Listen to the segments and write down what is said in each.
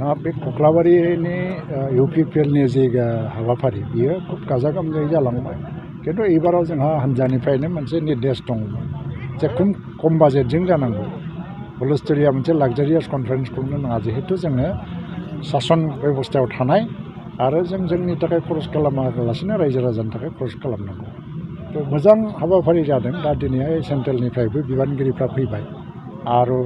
दा बे कक्लाबारिनि UPPLनि जे हाबाफारि बियो खुब गाजा गोमजायै जालांबाय खिन्थु एबाराव जोंहा हान्जानिफ्रायनो मोनसे निर्देश दं जे खम बाजेटजों जानांगौ हुलस्थुरिया मोनसे लाक्जारियास कनफारेन्स खुंनो नाङा जिहेतु जोङो सासन बेबस्थायाव थानाय आरो जों जोंनि थाखाय खरस खालामालासिनो रायजो राजानि थाखाय खरस खालामनांगौ तो मोजां हाबाफारि जादों दा दिनैहाय सेन्ट्रेलनिफ्रायबो बिबानगिरिफ्रा फैबाय आरो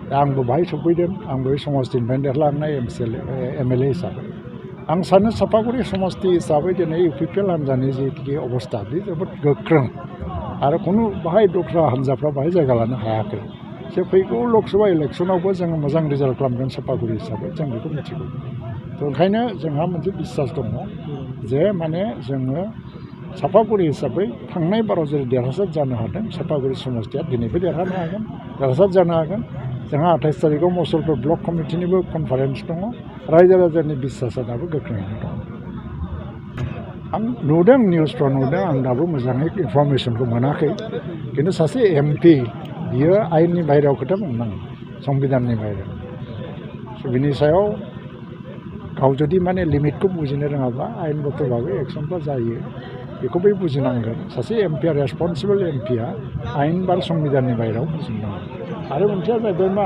आंबो बाहाय सफैदों आंबो समस्तिनिफ्रायनो देरलांनाय MCLA हिसाबै आं सानो सापागुरि समस्ति हिसाबै दिनै UPPL हान्जानि जिखि अबस्था बे जोबोद गोख्रों आरो खुनु बाहाय दस्रा हान्जाफ्रा बाहाय जायगा लानो हायाखै जे फैगौ लकसभा इलेक्सनावबो जोङो मोजां रिजाल्ट खालामगोन सापागुरि हिसाबै जों बेखौ मिथिगौ तो ओंखायनो जोंहा मोनसे बिसास दङ जे माने जोङो सापागुरि हिसाबै थांनाय बाराव जेरै देरहासार जानो हादों सापागुरि समस्तिया दिनैबो देरहानो हागोन देरहासार जानो हागोन जोंहा 28 तारिखआव मुसलपुर ब्लक कमिटिनिबो कनफारेन्स दङ रायजो राजानि बिसासा दाबो गोख्रोङैनो दं आं नुदों निउसफ्राव नुदों आं दाबो मोजाङै इनफरमेसनखौ मोनाखै खिन्थु सासे MP बियो आयेननि बाहेरायाव खोथा बुंनाङा संबिधाननि बाहेरायाव बिनि सायाव गाव जुदि माने लिमिटखौ बुजिनो रोङाब्ला आयेनगतभाबै एक्सनफ्रा जायो बेखौ बे बुजिनांगोन सासे MPआ रेसपन्सिबल MPआ आयेन बा संबिधाननि बाहेरायाव बुजिनांगोन आरो मोनसेया जाहैबाय मा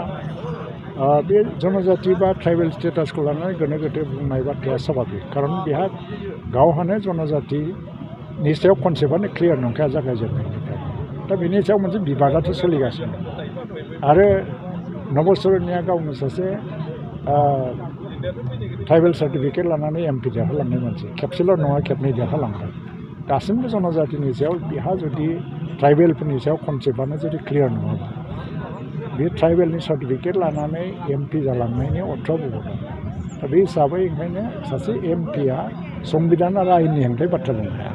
बे जनजाति बा ट्राइबेल स्टेटासखौ लानानै गोनो गोथो बुंनाय बाथ्राया स्वाभाबिक खारन बेहा गावहानो जनजातिनि सायाव कनसेप्टआनो क्लियार नंखाया जागायजेननायनिफ्राय दा बेनि सायाव मोनसे बिबादाथ' सोलिगासिनो आरो नबसरनिया गावनो सासे ट्राइबेल सार्टिफिकेट लानानै MP देरहालांनाय मानसि खेबसेल' नङा खेबनै देरहालांबाय दासिमबो जनजातिनि सायाव बेहा जुदि ट्राइबेलफोरनि सायाव कनसेप्टआनो जुदि क्लियार नङाबा बे ट्राइबेलनि सार्टिफिकेट लानानै MP जालांनायनि अर्थआ बुंदों दा बे हिसाबै ओंखायनो सासे MPआ संबिधान आरो आयेननि हेंथायै बाथ्रा बुंनो हाया